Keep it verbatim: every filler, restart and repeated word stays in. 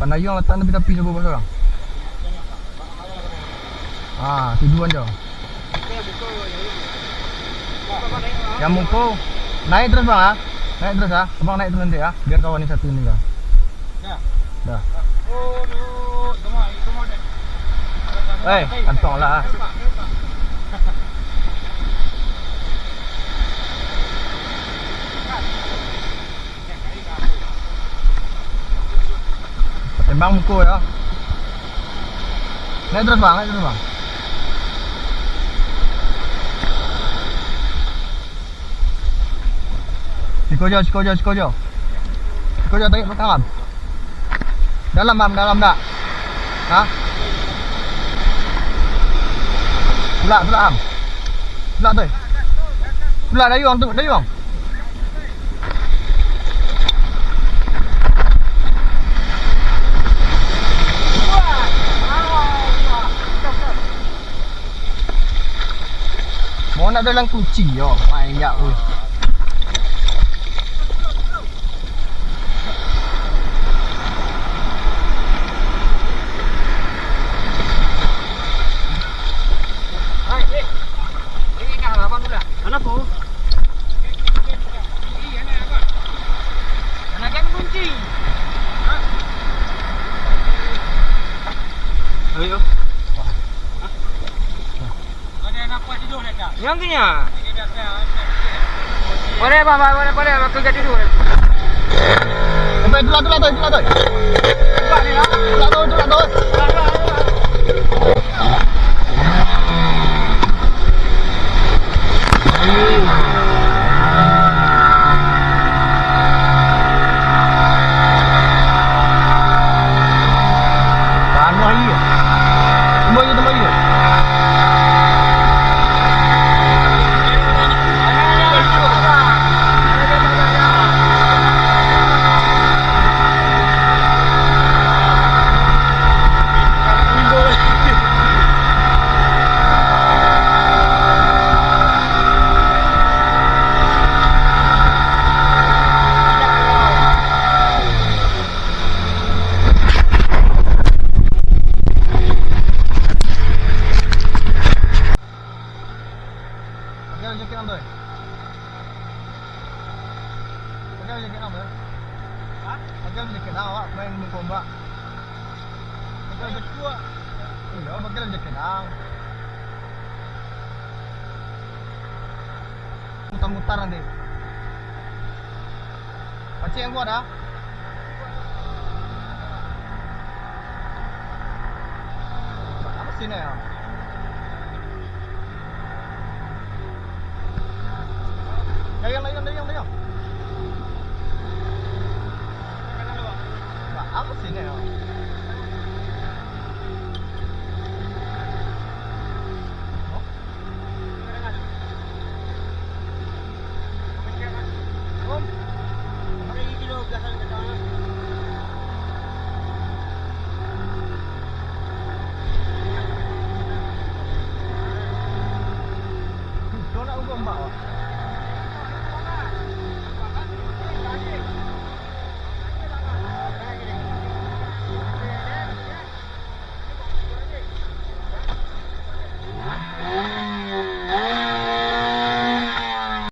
Dayuang latak tapi-tapi sabuah surang. Ah, tujuan jo. Yang muko, naik terus, Bang, ah. Naik terus, ah. Abang naik terus nanti, ah. Biar kawan ni satu ni, Bang. Dah. Dah. Eh, kantong lah. Tembang muko yo. Naik terus, Bang, naik terus, Bang. Siko jo, siko jo, siko jo. Siko jo, tarik belakang, Bang. Dalam, Bang, dalam dak? Hah? Tulak, tulak, Bang. Tulak tu. Tulak dayuang tu, dayuang. Mau nak dalam kunci yo, main jak, weh. Kenapa? Ayo. Yang tu nya. Boleh, bah, bah, boleh, boleh, bah, kerja tidur. Sampai tulak, tulak, tulak, tulak, tulak. Tulak tu, tulak tu. Panuah aia. Tambah aia, tambah aia. Pakai jaket ang tu, eh? Pakai jaket ang tu, eh? Hah? Pakai jaket ang, awak main muko ombak. Pakai jaket. Iyo, pakai jaket ang. Mutar-mutar nanti. Pacik yang kuat, ah. Apa sini ya? Dayang, dayang, dayang, dayang. Apa sini ya?